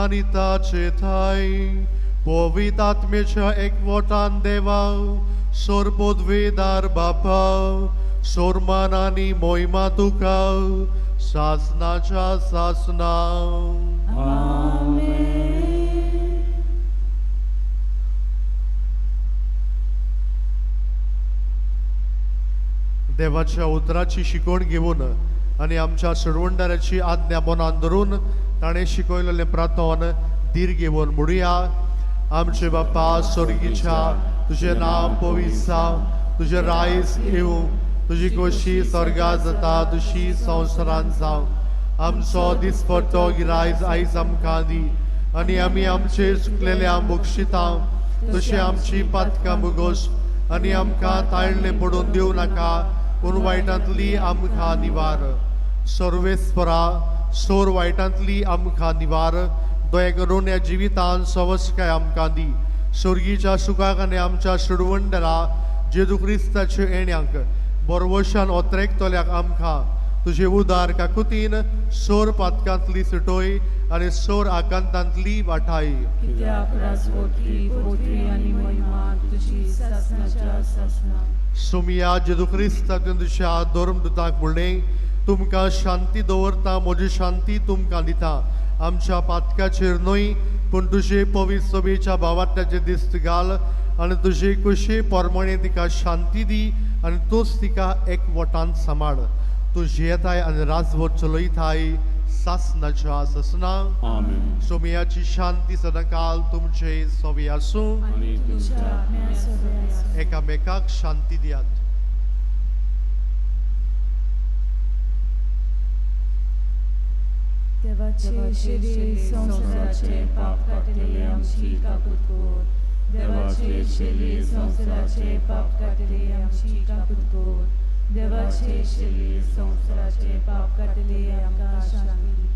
आनी ताचे थाय पवित्र आत्म्याच्या एकवटान देवा सर्वोद्वेदार बापा, सोरमान आनी मोहिमा तुका सासनाच्या सासना. देवाच्या उतराची शिकवण घेवन आनी आमच्या सोडवणदाराची आज्ञा मनान धरून ताणें शिकयलेलें प्रार्थन धीर घेवन म्हणुया. आमचे बापा स्वर्गीच्या, तुजें नांव पवित्र जावं, तुजें रायस येवं, तुजी खोशी स्वर्गा जाता तशी संवसारांत जावं. आमचो दिसपट्टो गिरायज आयज आमकां दी आनी आमी आमचे चुकलेल्या बक्षिता तशी आमची पातकां भोगोस आनी आमकां ताळणे पडून दिवं नाका, पूण वायटांतली आमकां निवार. सर्वेस्परा, सोर वायटांतली आमकां निवार. दया करून ह्या जिवितान सवस्काय आमकां दी. स्वर्गीच्या सुखाक आनी आमच्या सुडवंडरा जेजू क्रिस्ताच्या येण्याक बरवशान ओत्रेकतल्याक आमकां तुजे उदार काकुतीन सोर पातकांतली सुटोय आनी सोर आकांतांतली वाठाय. कित्याक राजवटी पोत्री आनी महिमा तुजी सासनाच्या सासना. सोमिया जेजू क्रिस्ताच्या तुज्या धर्मदूतांक म्हणलें, तुमकां शांती दवरता, म्हजी शांती तुमकां दिता. आमच्या पातकाचेर न्हय पूण तुजे पवित्र सभेच्या भावात्याचे दिस्त घाल आनी तुजे कुशे परमणे तिका शांती दी आनी तूंच तिका एकवटान सांबाळ. तूं जियेताय आनी राजवट चलयताय सासनाच्या सासना. आमेन. सोमियाची शांती सदांकाल तुमचे सवे आसूं. आनी तुमच्या आत्म्या सवे आसूं. एकामेकाक शांती दियात. देवाचे शिरे संवसाराचे पाप काडटले आमची काकूत कर. देवाचे शिरे संवसाराचे पाप काडटले आमची काकूत कर. देवाचे शिरे संवसाराचे पाप काडटले आमकां शांती दी.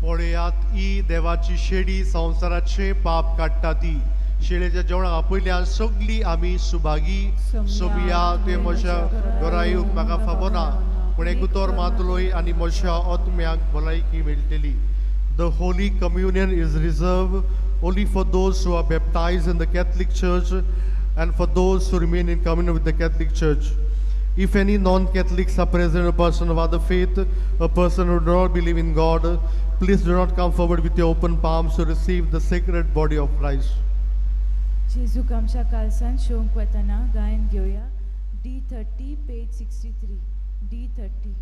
पळयात ही देवाची शेडी संवसाराचे पाप काडटा ती. शेळेच्या जेवणाक आपयल्यान सगळीं आमी सुभागी. सोबिया, तुवें म्हज्या घरा येवंक म्हाका फावना, पूण एक उतर मातलोय आनी म्हज्या आत्म्याक भलायकी मेळटली. The Holy Communion is reserved only for those who are baptized in the Catholic Church and for those who remain in communion with the Catholic Church. If any non-Catholics are present, a person of other faith, a person who do not believe in God, please do not come forward with your open palms to receive the sacred body of Christ. जेजूक आमच्या कालसान शोंक वतना गायन घेवया D 30 page 63 D 30.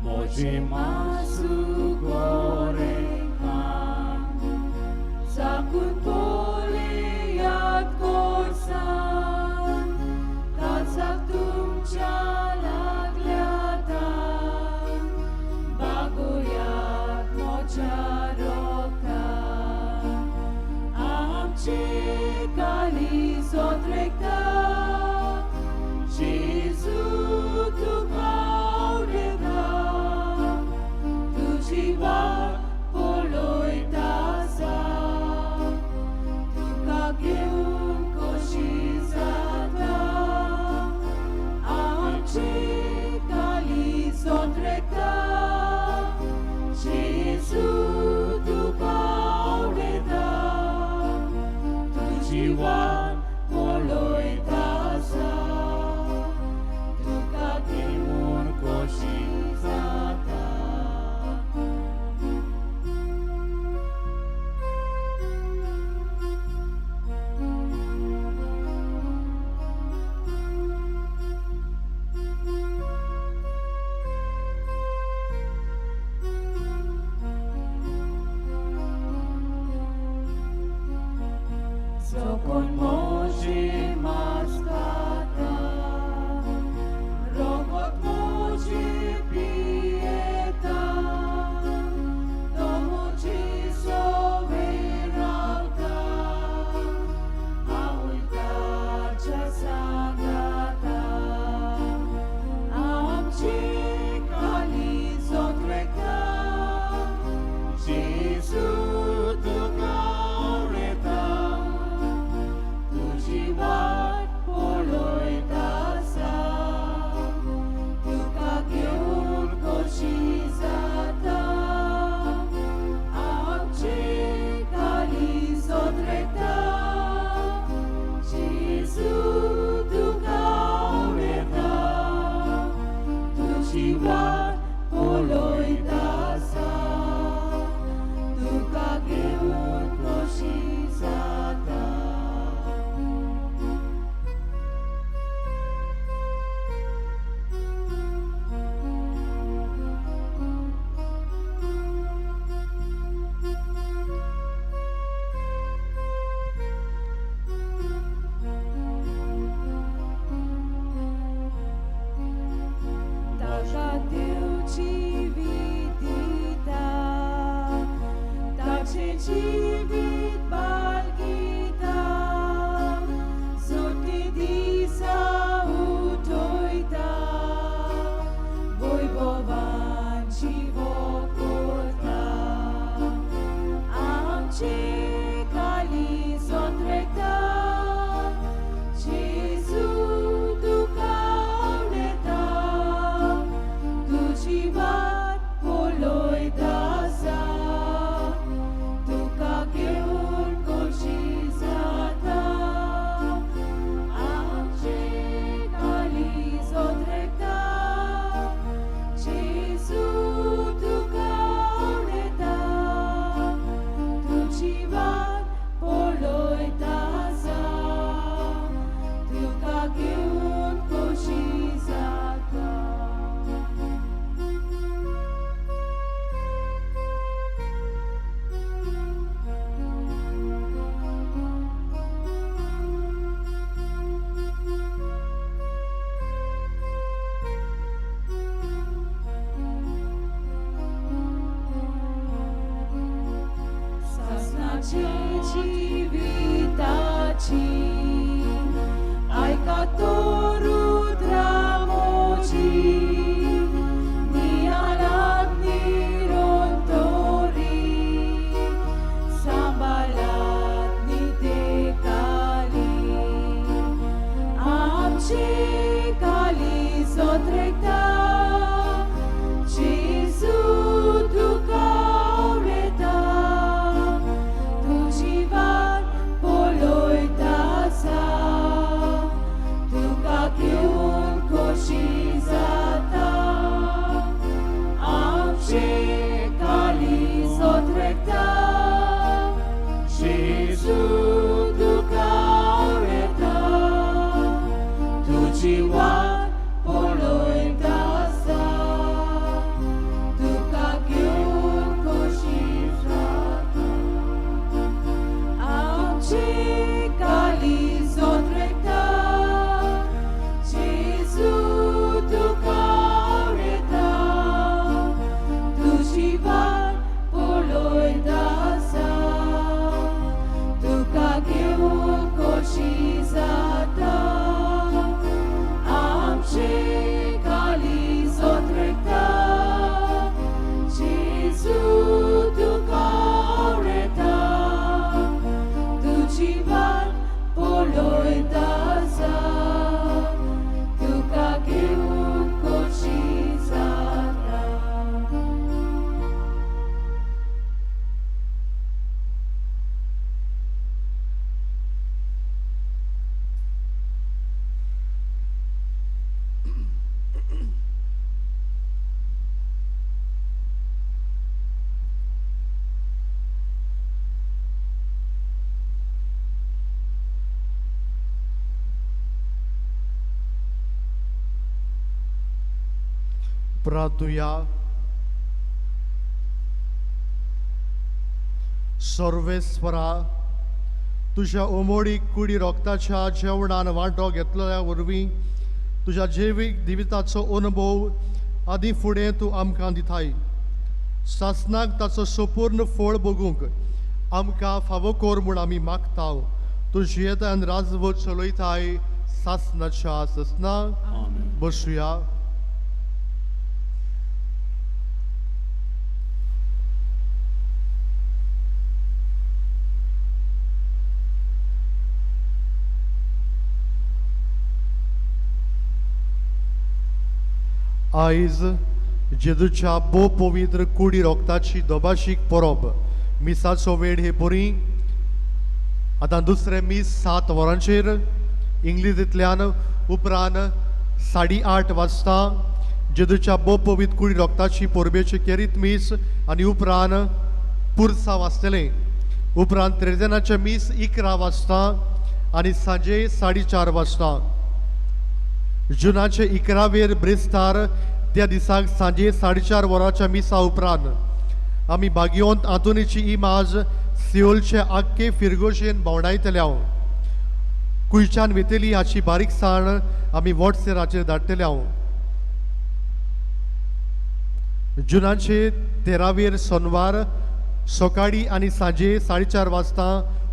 Moje masu gorengan, sakun poleyat korsan, काळजाक तुमच्या लागल्या तान, बागोयात मोज्या रोगतान, आमचे काळीज ओद्रेकता, जेजू तुका उडयता, तुजी वाट पळयता आसा, तुका घेवन खोशी जाता, आमचे काळीज ओद्रेकता, जेजू तुका उडयता, तुजी वाट पळयता आसा, तुका घेवन खोशी जाता. जो कोण मोजे मास खाता, रोगत मोजे पियेता, तो मोजे सोवे रावता, हांवूय ताच्या सांगाता, आमचे काळीज ओद्रेकता, जेजू तुका उडयता, कशी जाता आमचे काळीज ओतरेता जेजू तुका आवडटा तुजी वाट पळयता आसा तुका घेवन कशी जाता. प्रार्थुया. सर्वेस्वरा, तुज्या उमोडी कुडी रोगताच्या जेवणान वांटो घेतलेल्या वरवीं तुज्या जैवीक जिविताचो अनुभव आदी फुडें तूं आमकां दिताय. सासनाक ताचो संपूर्ण फळ भोगूंक आमकां फावो कर म्हूण आमी मागता. तूं जियेता आनी राजवट चलयताय सासनाच्या सासना. बसुया. आयज जेजूच्या भोव पवित्र कुडी रोगताची दोबाशीक परब. मिसाचो वेळ हे परी आतां दुसरें मीस 7 वरांचेर इंग्लिजींतल्यान, उपरांत 8:30 वाजता जेजूच्या भोव पवित्र कुडी रोगताची परबेची केरीत मीस आनी उपरांत पुरसांव आसतलें. उपरांत त्रेजनाचें मीस 11 वाजता आनी सांजे 4:30 वाजता. जुनाचे 11वेर ब्रेस्तार त्या दिसाक सांजे 4:30 वरांच्या मिसा उपरांत आमी बागियोंत आंतोनीची इमाज सियोलचे आख्खे फिरगोशेन भोंवडायतले. कुयच्यान वेतली हाची बारीकसाण आमी वॉट्सएपाचेर धाडटले. जुनाचे 13वेर सोनवार सकाळी आनी सांजे 4:30 वाजता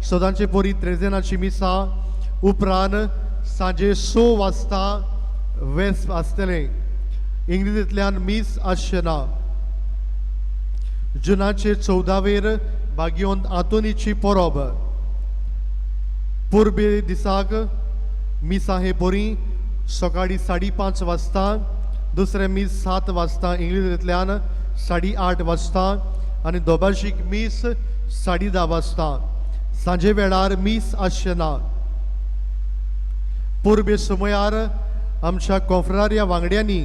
सदांचे परी त्रेजेनाची मिसा, उपरांत सांजे 6 वाजता वेस आसतलें. इंग्लिजींतल्यान मीस आसचें ना. जुनाचे 14वेर बागियोंत आंतोनीची परब. परबे दिसाक मिसा हे परी सकाळी 5:30 वाजता, दुसरें मीस 7 वाजता इंग्लिजींतल्यान 8:30 वाजता आनी दोबाशीक मीस 10:30 वाजता. सांजे वेळार मीस आसचें ना. परबे समयार आमच्या कोंफ्रारिया वांगड्यांनी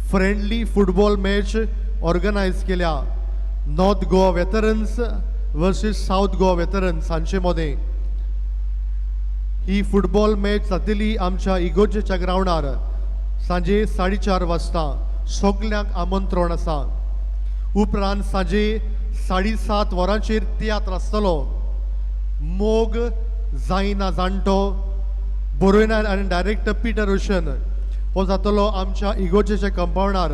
फ्रेंडली फुटबॉल मॅच ऑर्गनायज केल्या. North Goa veterans versus South Goa veterans हांचे मदें ही फुटबॉल मॅच जातली आमच्या इगोर्जेच्या ग्रावंडार सांजे 4:30 वाजता. सगल्यांक आमंत्रण आसा. उपरांत सांजे 7:30 वरांचेर तियात्र आसतलो. मोग जायना जाणटो बरोयणार आनी डायरेक्टर पिटर रोशन हो जातलो आमच्या इगोर्जेच्या कंपावंडार.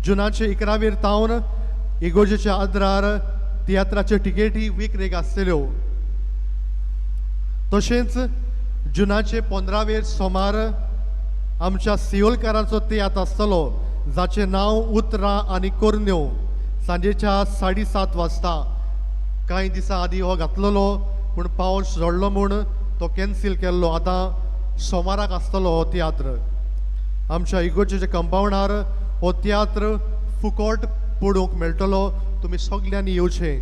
जुनाचे 11वेर तावन इगोर्जेच्या आद्रार तियात्राच्यो टिकेटी विक्रेक आसतल्यो. तशेंच जुनाचे 15वेर सोमार आमच्या सियोलकारांचो तियात्र आसतलो जाचें नांव उतरां आनी कोरन्यो. सांजेच्या 7:30 वाजता. कांय दिसां आदीं हो घातलेलो पूण पावस झडलो म्हूण तो कॅन्सील केल्लो. आतां सोमाराक आसतलो हो तियात्र. आमच्या इगोर्जेच्या कंपावंडार हो तियात्र फुकट पळोवंक मेळटलो. तुमी सगल्यांनी येवचें.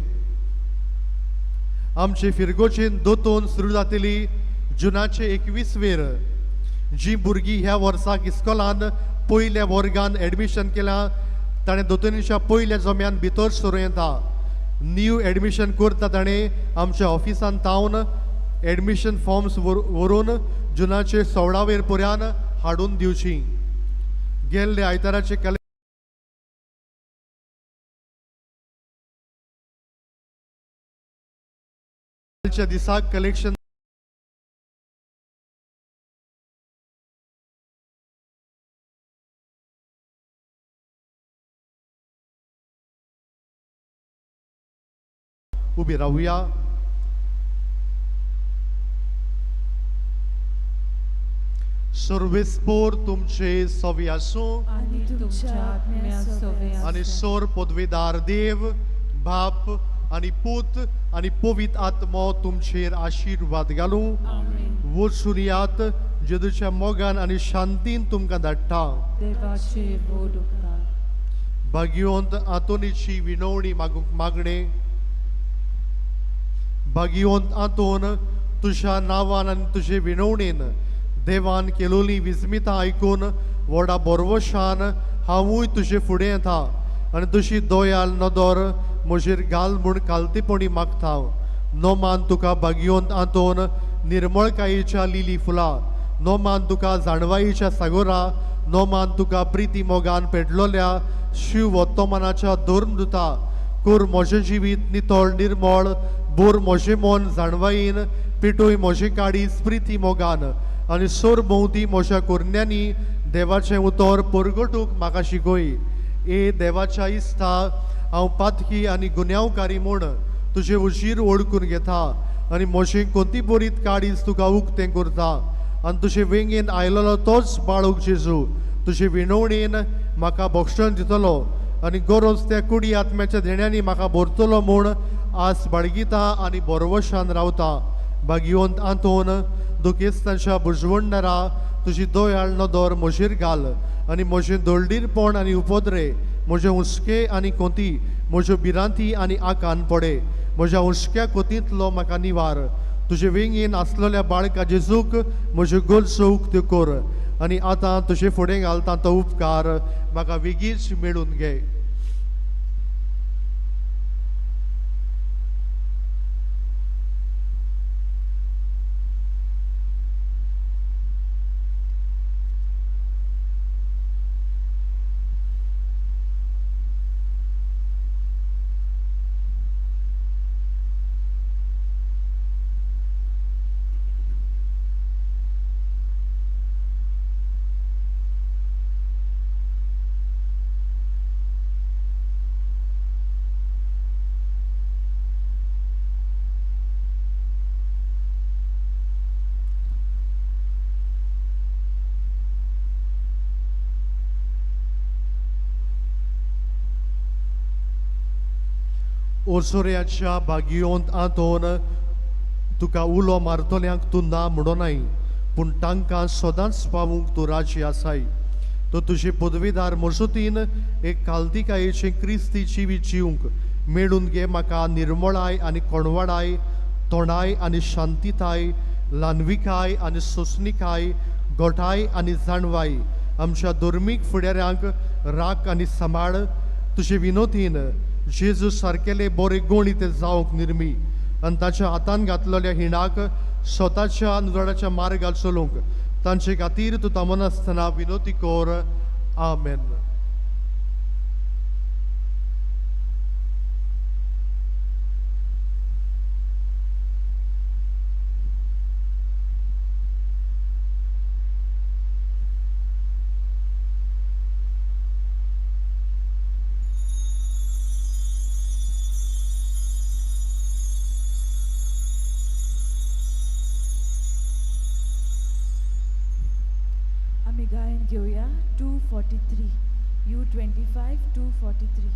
आमचे फिरगोचेन दोतोन सुरू जातली जुनाचे 21वेर. जी भुरगीं ह्या वर्साक इस्कोलान पयल्या वर्गान एडमिशन केलां ताणें दोतोनीच्या पयल्या जम्यान भितर सरूं येता. न्यू एडमिशन करता ताणें आमच्या ऑफिसान तावन एडमिशन फॉर्म्स व्हरून जुनाचे 16वेर पर्यान हाडून दिवची. गेल्ले आयताराचे कालच्या दिसाक कलेक्शन उबी रावया. सर्वेस्पोर तुमचे सवी आसूं आनी तुमच्या आत्म्या सोवे आनी सोर पदवीदार देव बाप आनी पूत आनी पवित्र आत्मो तुमचेर आशिर्वाद घालूं. आमेन. वचून यात जेजूच्या मोगान आनी शांतीन तुमकां धाडटा. देवाचे व्हड उपकार. भाग्यवंत आंतोनीची विनवणी मागूंक मागणें. भाग्यवंत आंतोन, तुज्या नांवान आनी तुजे विनवणेन देवान केलोली विस्मितां आयकून व्हडा बोरवशान हांवूय तुजे फुडें येता आनी तुजी दोयाल नदर म्हजेर घाल म्हूण कालतेपणी मागता. नोमान तुका भाग्यवंत आंतोन निर्मळकायेच्या लिली फुलां, नोमान तुका जाणवायेच्या सागोरा, नोमान तुका प्रिती मोगान पेटलोल्या शिव वत्तमानाच्या धर्मदुता. कर म्हजें जिवीत नितळ निर्मळ, बोर म्हजें मन जाणवायेन, पेटोय म्हजें काळीज प्रिती मोगान आनी सोर भोंवती म्हज्या कोरण्यांनी देवाचें उतर परगटूंक म्हाका शिकय. ए देवाच्या इस्ता, हांव पातकी आनी गुन्यांवकारी म्हूण तुजें उजीर ओळखून घेता आनी म्हजें कोंतीबरीत काळीज तुका उक्तें करता आनी तुजे वेंगेन आयलेलो तोच बाळूक जेजू तुजे विनवणेन म्हाका भक्षण दितलो आनी गरज त्या कुडी आत्म्याच्या देण्यांनी म्हाका भरतलो म्हूण आस बाळगिता आनी बरवशान रावता. भाग्यवंत आंतोन, दुखेस्तांच्या बुजवणदारा, तुजी दयाळ नदर म्हजेर घाल आनी म्हजें दळडीरपण आनी उपद्रे, म्हजे हुस्के आनी कोंती, म्हज्यो भिरांती आनी आकान पडे, म्हज्या हुस्क्या कोतींतलो म्हाका निवार. तुजे वेंगेन आसलेल्या बाळका जेजूक म्हज्यो गरजो उक्त्यो कर आनी आतां तुजे फुडें घालता तो उपकार म्हाका वेगींच मेळून घे. ओसोऱ्याच्या भाग्यवंत आंतोन, तुका उलो मारतल्यांक तूं ना म्हणोनाय, पूण तांकां सदांच पावूंक तूं राजी आसाय. तो तुजे पदवीदार मजतीन एक कालतिकायेचें क्रिस्ती जिवीत जिवंक मेळून घे म्हाका निर्मळाय आनी कोणवाडाय, तोंडाय आनी शांतिताय, ल्हानविकाय आनी सोंसणिकाय, गोठाय आनी जाणवाय. आमच्या धर्मीक फुडाऱ्यांक राख आनी सांबाळ. तुजे विनोतीन जेजू सारकेले बरे गुण ते जावंक निर्मी आनी ताच्या हातान घातलेल्या हिणाक स्वताच्या अनुदाच्या मार्गार चलूंक तांचे खातीर तूं थांबनासतना विनोती कर. आमेन. आमी गायन घेवया 243 U25 243.